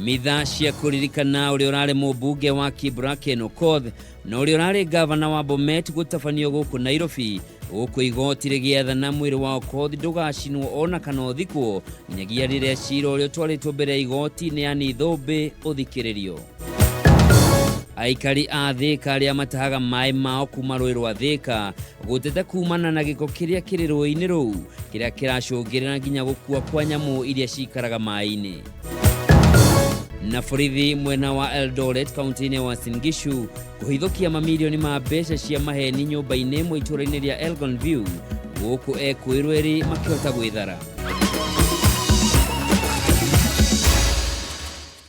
Mitha cia kũririkana ũrĩa ũrarĩ mũmbunge wa Kibra Ken Okoth na ũrĩa ũrarĩ ngavana wa Bomet gũtabanio gũkũ Nairobi, gũkũ igoti rĩgĩathana mwĩrĩ wa Okoth ndũgacinwo ona kana ũthikwo nginyagia rĩrĩa cira ũrĩa ũtwarĩtwo mbere ya igoti nĩ Anne Thũmbĩ ũthikĩrĩrio. Aikari a Thĩka arĩa matahaga maĩ mao kuma rũĩ rwa Thĩka gũteta kumana na gĩko kĩrĩa kĩrĩ rũĩ-inĩ rũu kĩrĩa kĩracũngĩrĩra nginya gũkua kwa nyamũ iria cikaraga maĩ-inĩ. Na borithi mwena wa Eldoret kaunti-inĩ ya Uasin Gishu kũhithũkia mamirioni ma mbeca cia maheni nyũmba-inĩ ĩmwe itũũra-inĩ rĩa Elgon View, gũkũ ekũĩrwo erĩ makĩhota gwĩthara.